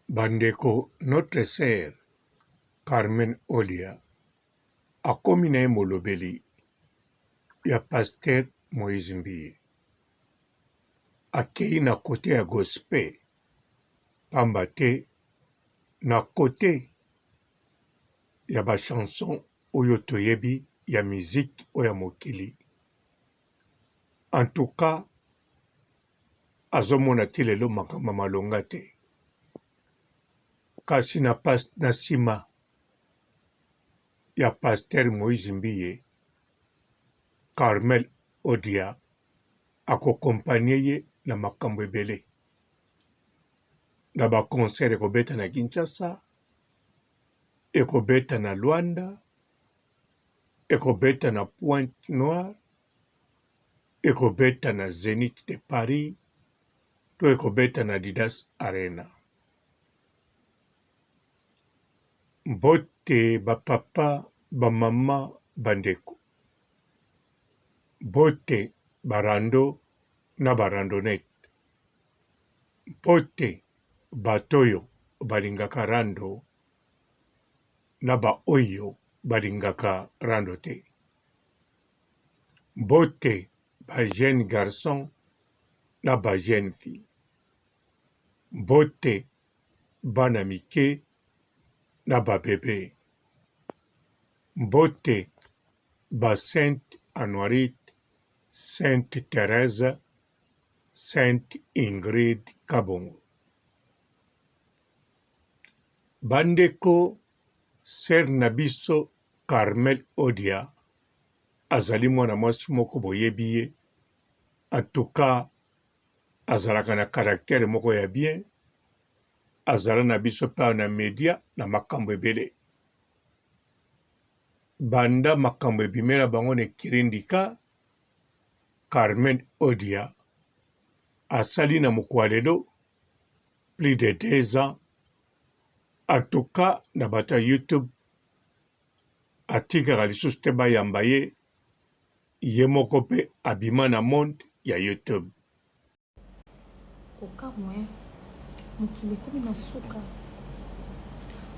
Bandeko notre sœur Carmen Olia akomi na ye molobeli ya pasteur Moïse Mbiye. Akeyi na cote ya gospel pamba te na cote ya ba chansons oyo toyebi ya musique oyo ya mokili en tout cas azomona ti lelo makambo ya malonga te kasi na, na nsima ya pasteur Moïse Mbiye Carmel Odia akokompanye ye na makambo ebele na ba concert ekobeta na Kinshasa ekobeta na Luanda ekobeta na Pointe Noire ekobeta na Zenith de Paris to ekobeta na Adidas Arena. Mbote ba papa, ba mama, ba ndeko. Mbote ba rando na ba randonnette. Mbote bato oyo balingaka rando na ba oyo balingaka rando te. Mbote ba jeunes garçons na ba jeunes filles. Mbote bana mike na ba bebe. Mbote ba Sainte Anuarite, Sainte Therèse, Sainte Ingrid Kabongo. Bandeko sœur na biso Carmel Odia azali mwana mwasi moko boyebi ye en tout cas azalaka na caractère moko ya bien azala na biso pe awa na media na makambo ebele banda makambo ebimela bango na ekirindika Carmen Odia asali na mokwa lelo plus de 2 ans en tout cas na bato ya YouTube atikaka lisusu te bayamba ye ye moko mpe abima na monde ya YouTube. Kokamwa hein mokili ekomi na suka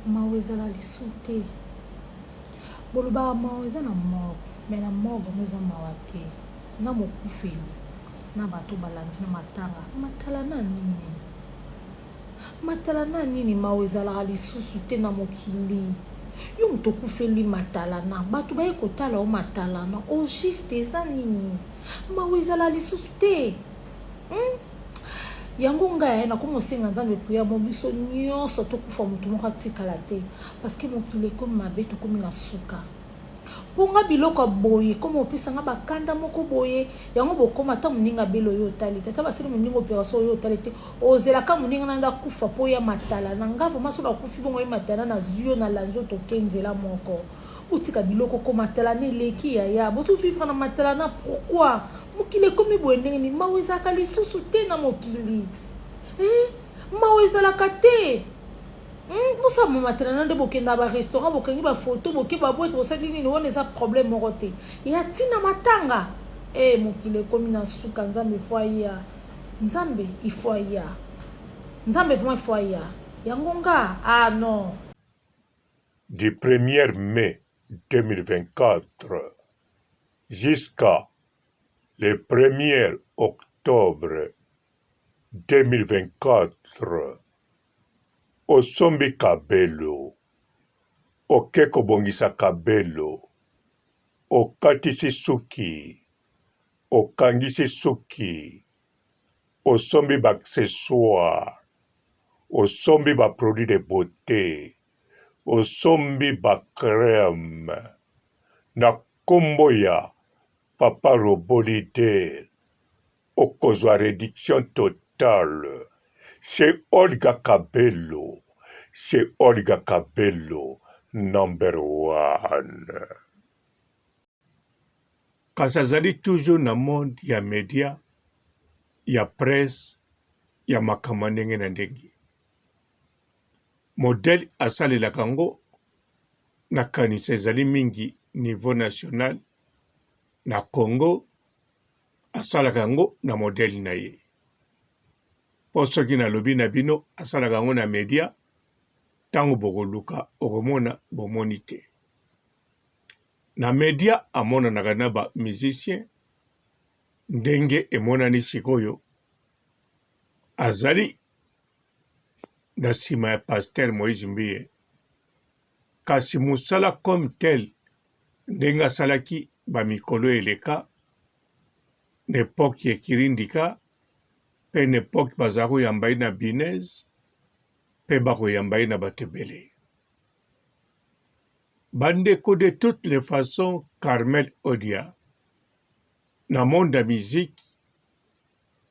mawa ezala lisu te bolobaka mawa eza na morgue mais na morgue yango eza mawa te na mokufeli na bato balandi na matanga matala na nini matala na nini mawa ezalaka lisusu te na mokili yo moto okufeli matalana bato baye kotala yo matalana au juste eza nini mawa ezala lisusu te hmm? yango ngai nakomi osenga nzambe priere mo biso nyonso tokufa moto moko atikala te parce que mokili ekomi mabe tokomi na suka mpo nga biloko ya boye ekoma opesa nga bakanda moko boye yango bokoma ata moninga abeli oyo otali te ata basali moninga operation oyo otali te ozelaka moninga na nde akufa mpo ya matala na nga vraimen soki akufi bongo ye matala nazwi yo nalandi yo toke nzela moko botika biloko ko matalana eleki yaya bozo vivre na matalana pourquoi mokili ekomi boye ndenge nini mawa ezalaka lisusu te na mokili eh? mawa ezalaka te hmm? bosala matalana nde bokenda ba restaurant bokangi bafoto boke baboite bosali nini wana eza problème moko te ya ntina matanga e eh, mokili ekomi na suka nzambe fo aya nzambe ifo aya nzambe vraiment ifo aya yango nga ah non Du 1er mai 2024 jusqu'à le 1er octobre 2024, osombi kabelo, oke kobongisa kabelo, okatisi suki, okangisi suki, osombi ba accessoires, osombi ba produits de beaute, osombi ba crème na kombo ya papa robot leader okozwa reduction totale chez Olga Kabelo chez Olga Kabelo number one. Kasi azali toujours na monde ya media ya presse ya makambo ya ndenge na ndenge. Modèle asalelaka yango nakanisa ezali mingi niveau national na Congo asalaka yango na modèle na ye. Mpo soki nalobi na bino asalaka yango na media. Ntango bokoluka okomona bomoni te. Na media amonanaka na ba musiciens ndenge emonani sikoyo azali na nsima ya pasteur Moïse Mbiye kasi mosala comme tel ndenge asalaki ba mikolo eleka na epoque ya Kirindika mpe na epoque bazala koyamba ye na Binez mpe bakoyamba ye na bato ebele. Bandeko de toutes les façons Carmel Odia na monde ya musique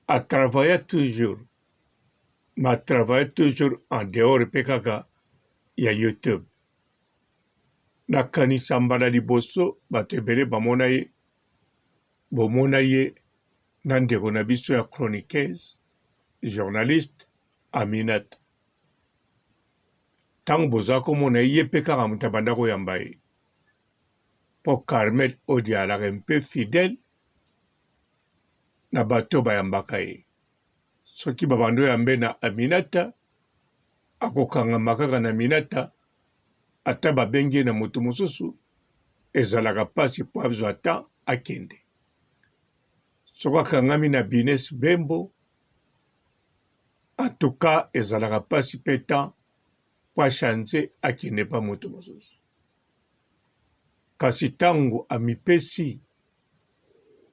a travailla toujours mais a travailla toujours en dehors mpe kaka ya YouTube. Nakanisa mbala liboso bato ebele bamona ye, bomona ye na ndeko na biso ya chroniqueuse journaliste Aminata. Ntango boza komona ye, ye mpe kaka moto abanda koyamba ye mpo Carmel Odia alaka mpe fidèle na bato bayambaka ye. Soki babanda oyambe na Aminata, akokangama kaka na Aminata, ata babengi ye na moto mosusu, ezalaka mpasi mpo azwa temps akende. Soki akangami na Bines Bembo, en tout cas ezalaka mpasi mpe temps mpo achange akende mpa moto mosusu. Kasi ntango amipesi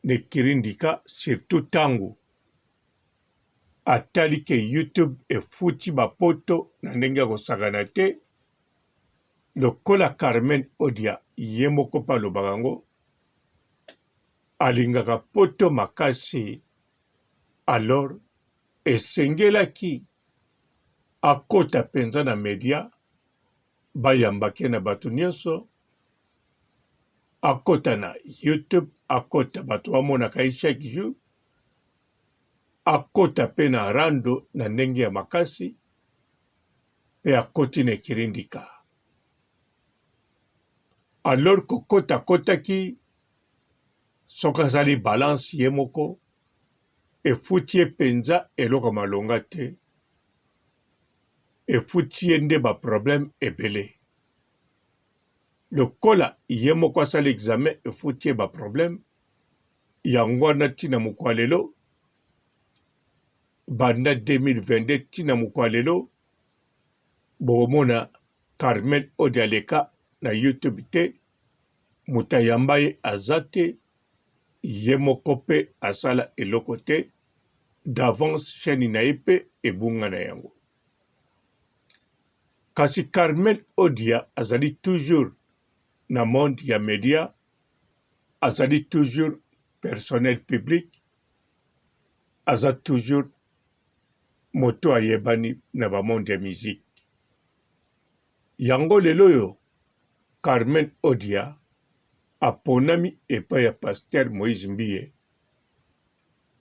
na kirindika, surtout ntango atali ke YouTube efuti bapoto na ndenge ya kosakana te, lokola Carmen Odia ye moko mpe alobaka yango, alingaka poto makasi, alors esengelaki akota mpenza na media bayambaki ye na bato nyonso, akota na YouTube, akota bato bamonaka ye chaque jour, akota mpe na rando na ndenge ya makasi mpe akoti na ekirindika. Alors kokota akotaki, soki asali balance ye moko, efuti ye mpenza eloko ya malonga te, efuti ye nde ba problème ebele. Lokola ye moko asali examen efuti ye ba problème, yango wana ti na mokolo ya lelo, banda 2022 ti na mokolo ya lelo, bokomona Carmel Odia aleka na YouTube te, moto ayamba ye aza te, ye moko pe asala eloko te, d'avance chaine na ye pe ebunga na yango. Kasi Carmel Odia azali toujours na monde ya media, azali toujours personnel public, aza toujours moto ayebani na ba monde ya musique. Yango lelo oyo Carmen Odia aponami epai ya Pasteur Moïse Mbiye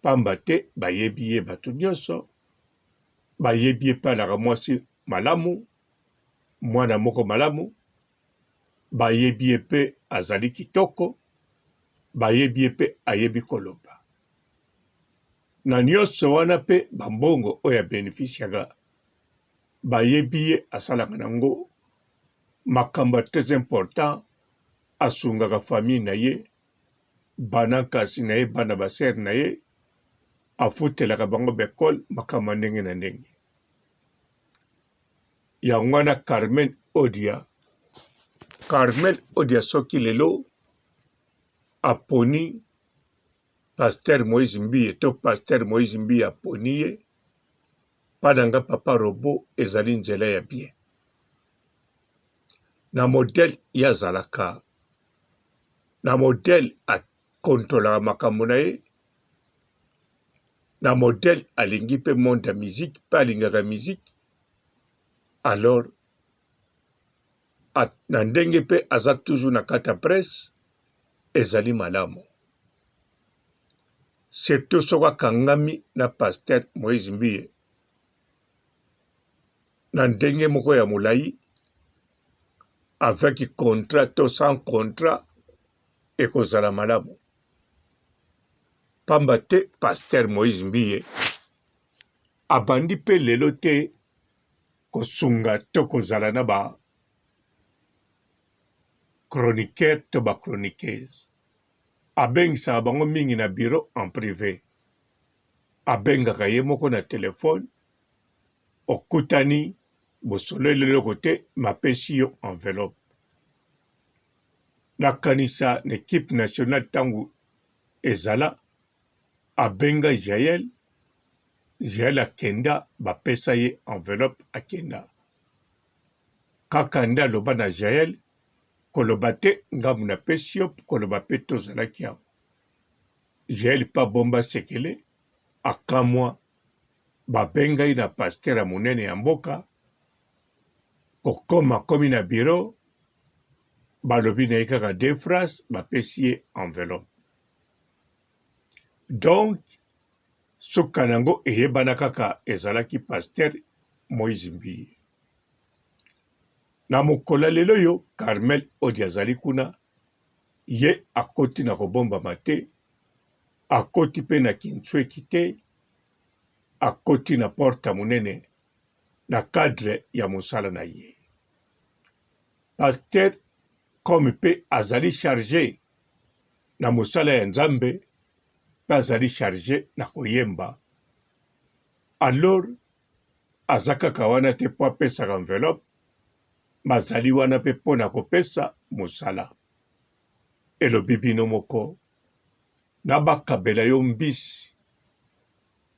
pamba te bayebi ye bato nyonso, bayebi ye mpe alaka mwasi malamu, mwana moko malamu, bayebi ye mpe azali kitoko, bayebi ye mpe ayebi koloba. Na nyonso wana mpe bambongo oyo abenefisiaka bayebi ye asalaka na yango makambo ya très important, asungaka famille na ye, bana nkasi na ye, bana ba sœur na ye, afutelaka bango ba ecole, makambo ya ndenge na ndenge. Yango wana Carmen Odia, Carmel Odia soki lelo aponi Pasteur Moïse Mbiye to Pasteur Moïse Mbiye aponi ye, mpa na nga papa robot ezali nzela ya bien. Na modèle ye azalaka, na modèle a controlaka makambo na ye, na modèle alingi mpe monde ya musique mpe alingaka musique, alors na ndenge mpe aza toujours na kati ya presse ezali malamu. Surtout soki akangami na pasteur Moïse Mbiye na ndenge moko ya molayi avec contrat to sans contrat ekozala malamu. Pamba te pasteur Moïse Mbiye abandi mpe lelo te. kosunga to kozala na ba chroniqueur to ba chroniqueuse. Abengisaka bango mingi na bureau en prive. Abengaka ye moko na telephone, okutani bosololi eloko te mais apesi yo enveloppe. Nakanisa na equipe nationale tango ezala abenga Jael, Jael akenda bapesa ye enveloppe akenda. Kaka nde aloba na Jael koloba te ngambo napesi yo koloba pe tozalaki awa. Jael pe abomba sekele akamwa babenga ye na pasteur ya monene ya mboka kokoma akomi na bureau balobi na ye kaka deux phrases bapesi ye enveloppe. Donc suka na yango eyebana kaka ezalaki pasteur Moïse Mbiye. Na mokolo ya lelo oyo Carmel Odi azali kuna, ye akoti na kobombama te, akoti mpe na kintsweki te, akoti na porte ya monene na cadre ya mosala na ye. Pasteur comme mpe azali charge na mosala ya Nzambe mpe azali charge na koyemba, alors aza kaka wana te mpo apesaka enveloppe, bazali wana mpe mpo na kopesa mosala. Elobi bino moko, na bakabela yo mbisi,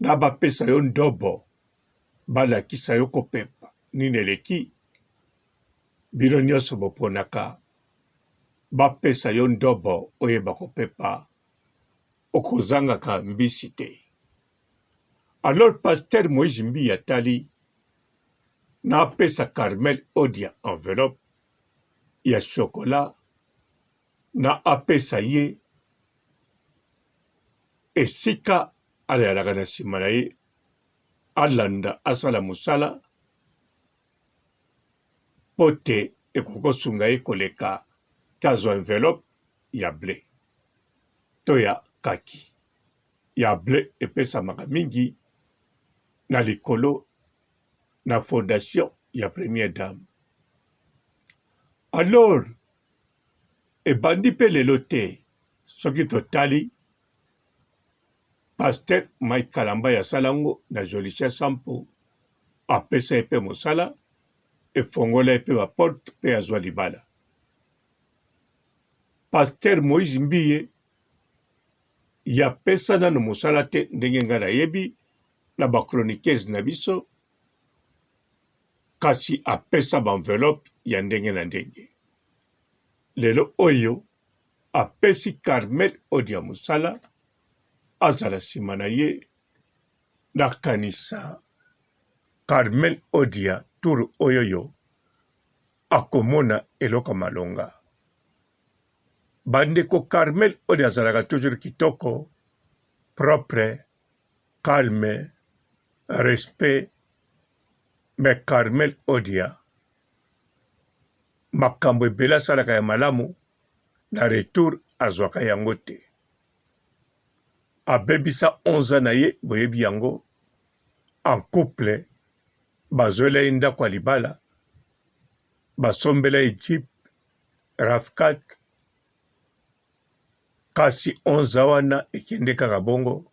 na bapesa yo ndobo, balakisa yo kopepa nini eleki? Bino nyonso boponaka bapesa yo ndobo oyeba kopepa, okozangaka mbisi te. Alors pasteur Moïse Mbiye atali na apesa Carmel Odia enveloppe ya chocolat na apesa ye esika alalaka na nsima na ye alanda asala mosala mpo te ekoki kosunga ye koleka te azwa enveloppe ya ble to ya kaki. Ya ble epesamaka mingi na likolo na fondation ya première dame. Alors ebandi mpe lelo te soki totali Pasteur Mike Kalambay asala yango na Jolicia Sampo apesa ye mpe mosala efongola ye mpe ba porte mpe azwa libala. Pasteur Moïse Mbiye ye apesa nano mosala te ndenge ngai nayebi na ba chroniqueuse na biso kasi apesa ba enveloppe ya ndenge na ndenge. Lelo oyo apesi Carmel Odia mosala azala sima na ye nakanisa Carmel Odia tour oyoyo akomona eloko ya malonga. Bandeko Carmel Odia azalaka toujours kitoko, propre, calme, respect mais Carmel Odia makambo ebele asalaka ya malamu na retour azwaka yango te. Abebisa 11 ans na ye boyebi yango en couple bazwela ye ndako ya libala basombela ye jeep Rav4 kasi 11 ans wana ekende kaka bongo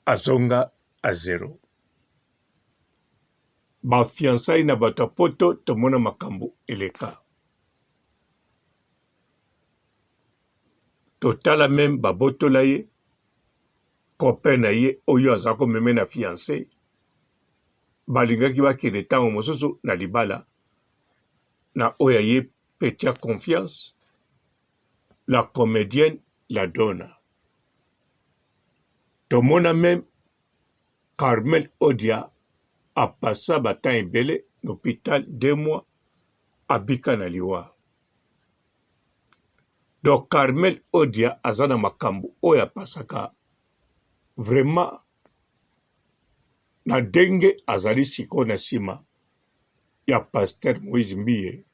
azonga a zero. Ba fiançailles na bato ya poto tomona makambo eleka. Totala meme babotola ye copain na ye oyo aza komeme na fiance balingaki bakende ntango mosusu na libala na oyo aye petia confiance la comedienne la dona tomona meme Carmel Odia a passa ba temps ebele na hopital deux mois abika na liwa. Donc Carmel Odia aza na makambo oyo apasaka vraiment na ndenge azali sikoyo na nsima ya pasteur Moïse Mbiye.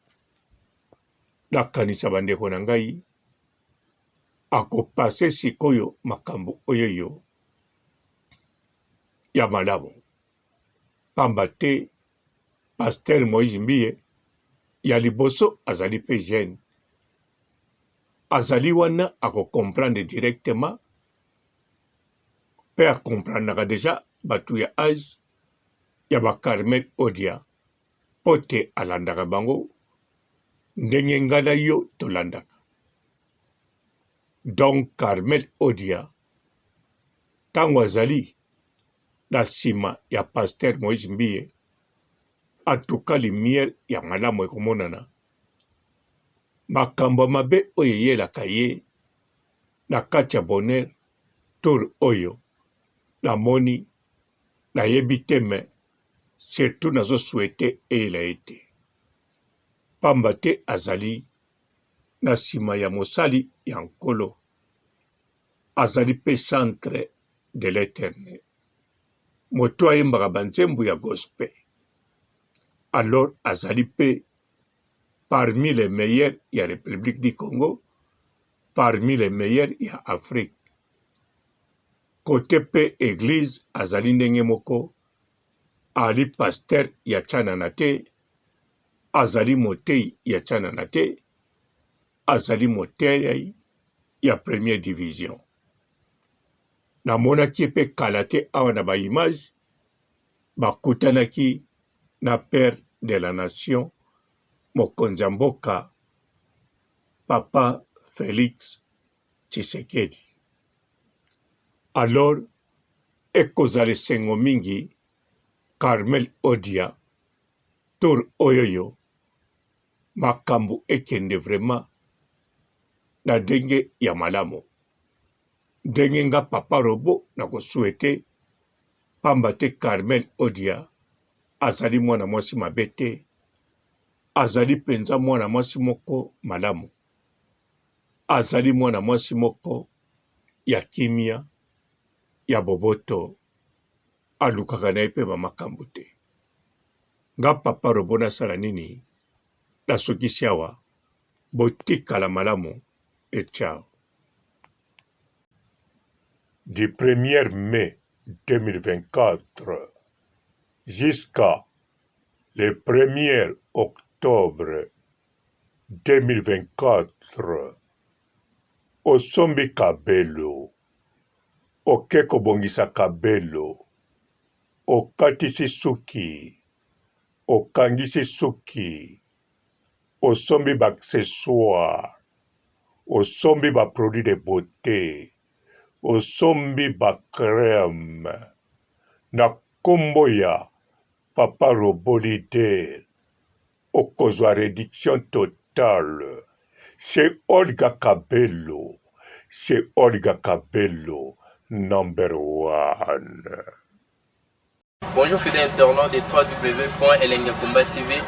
Nakanisa bandeko na ngai akopase sikoyo makambo oyoyo ya malamu pamba te. Pasteur Moïse Mbiye ya liboso azali pe jeune azali wana ako comprendre directement pe a comprendaka dejà batu ya age ya ba Carmel Odia po te alandaka bango ndenge nga na yo tolandaka. Donc Carmel Odia tango azali na sima ya Pasteur Moïse Mbiye en tout cas lumière ya malamu ekomonana. Makambo ya mabe oyo eyelaka ye na kati ya bonheur tour oyo namoni nayebi te mais surtout nazo souhaiter eyela ye te pamba te azali na sima ya mosali ya Nkolo azali pe chantre de l'Eternel moto ayembaka ba nzembo ya gospel alors azali pe parmi les meilleurs ya Republique du Congo parmi les meilleurs ya Afrique cote pe eglise azali ndenge moko ali pasteur ya tshanana te azali moteyi ya tshanana te azali moteyi ya première division namonaki ye pe kala te awa na ba image bakutanaki na père de la nation mokonzi ya mboka papa Felix Tshisekedi. Alors ekozala esengo mingi Carmel Odia tour oyoyo makambu ekende vraiment na ndenge ya malamu ndenge nga papa robot nako souhaiter pamba te Carmel Odia azali mwana mwasi mabe te azali penza mwana mwasi moko malamu azali mwana mwasi moko ya kimia ya boboto alukaka na ye pe ba makambu te nga papa robot nasala nini nasukisi awa botikala malamu et ciao. Du premier mai 2024 jusqu'à le premier octobre 2024 osombi kabelo oke kobongisa kabelo okatisi suki okangisi suki osombi ba accessoires osombi ba produits de beaute osombi ba crème na kombo ya papa robot leader okozwa reduction totale chez Olga Kabelo chez Olga Kabelo number one. Bonjour fidèles internautes de www.elengiyakomba TV.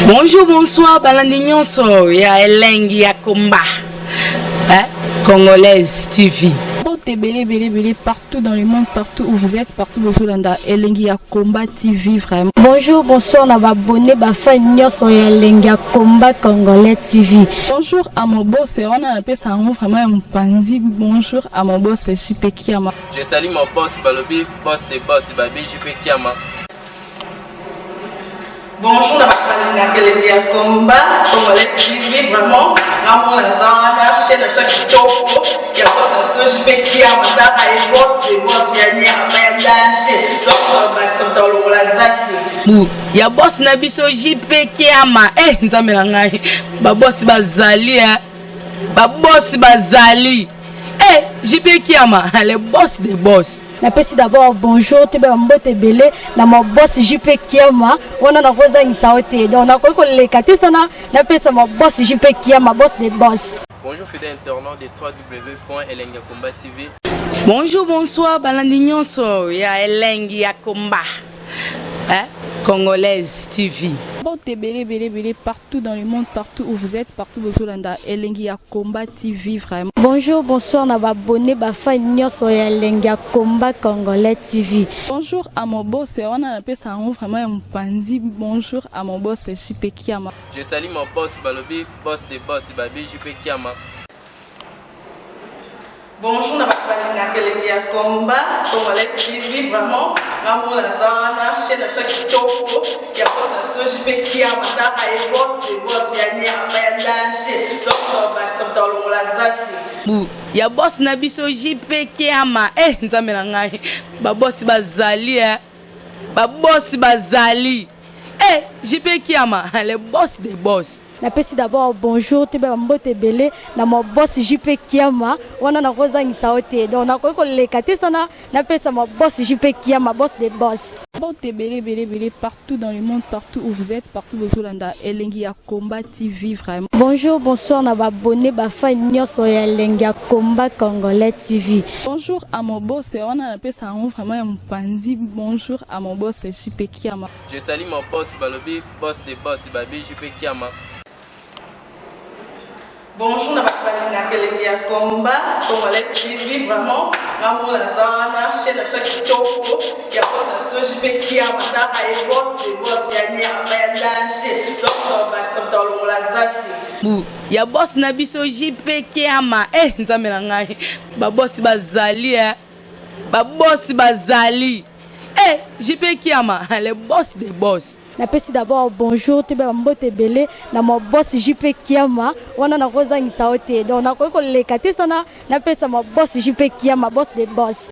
Bonjour, bonsoir, balandi nyonso ya Elengi ya Komba. Hein? Congolaise TV. Mbote ebele ebele ebele partout dans le monde partout où vous êtes partout bozolanda elengi ya combat TV vraiment. Bonjour, bonsoir na ba abonné ba fan nyonso ya elengi ya combat congolais TV. Bonjour à mon boss wana napesa yango vraiment ya mopanzi bonjour à mon boss JP Kiama. Je salue mon boss balobi boss de boss babi JP Kiama. Bonjour na bato balingaka elengi ya combat congolais TV vraiment ngamona naza wana chaîne na biso ya kitoko ya boss na biso JP Kiama tala ye boss de boss ya nyama ya danger donc bakisa moto alongola zaki bu ya boss na biso JP Kiama eh nzambe na ngai ba boss bazali eh ba boss bazali eh JP Kiama le boss de boss napesi d'abord bonjour toyeba mbote ebele na ma boss JP Kiama wana nakozangisa yo te donc nakoki koleka te sana napesa ma boss JP Kiama boss de boss. Bonjour fidèle internaute de www.elengiyakomba TV. Bonjour, bonsoir, balandi nyonso ya Elengi ya Komba. Hein? Congolaise TV. Mbote ebele ebele ebele partout dans le monde partout où vous êtes partout bozolanda elengi ya combat TV vraiment. Bonjour, bonsoir na ba abonné ba fan nyonso ya elengi ya combat congolais TV. Bonjour à mon boss wana napesa yango vraiment ya mopanzi bonjour à mon boss JP Kiama. Je salue mon boss balobi boss de boss babi JP Kiama. Bonjour na bato Balingaka elengi ya combat congolais TV, vraiment nga mona naza wana, chaîne na biso ya kitoko ya boss na biso JP Kiama. Taka ye, boss de boss ya nyama ya danger. Donc tobakisa moto alongola zaki. Bu ya boss na biso JP Kiama. Eh, Nzambe na ngai, babosi bazali, eh. Babosi bazali, eh, JP Kiama, le boss des boss. Napesi d'abord bonjour, toyeba bambote ebele na ma boss JP Kiama. Wana nakozangisa yo te, donc nakoki koleka te sana napesa ma boss JP Kiama, boss de boss. Mbote ebele ebele ebele partout dans le monde, partout où vous êtes, partout bozolanda Elengi ya Combat TV, vraiment. Bonjour, bonsoir na baabonnés, bafans nyonso ya Elengi ya Combat Congolais TV. Bonjour à mon boss, wana napesa yango vraiment ya mopanzi. Bonjour à mon boss JP Kiama. Je salue mon boss, balobi boss de boss, babi JP Kiama. Bonjour na bato balingaka elengi ya combat congolais TV, vraiment nga mona naza wana, chaîne na biso ya kitoko ya boss na biso JP Kiama. Taka ye, boss de boss ya nyama ya danger. Donc tobakisa moto alongola zaki. Bu ya boss na biso JP Kiama. Eh, Nzambe na ngai, babosi bazali, eh. Babosi bazali, eh, JP Kiama, le boss des boss. Napesi d'abord bonjour, toyeba bambote ebele na ma boss JP Kiama. Wana nakozangisa yo te, donc nakoki koleka te sana napesa ma boss JP Kiama, boss de boss.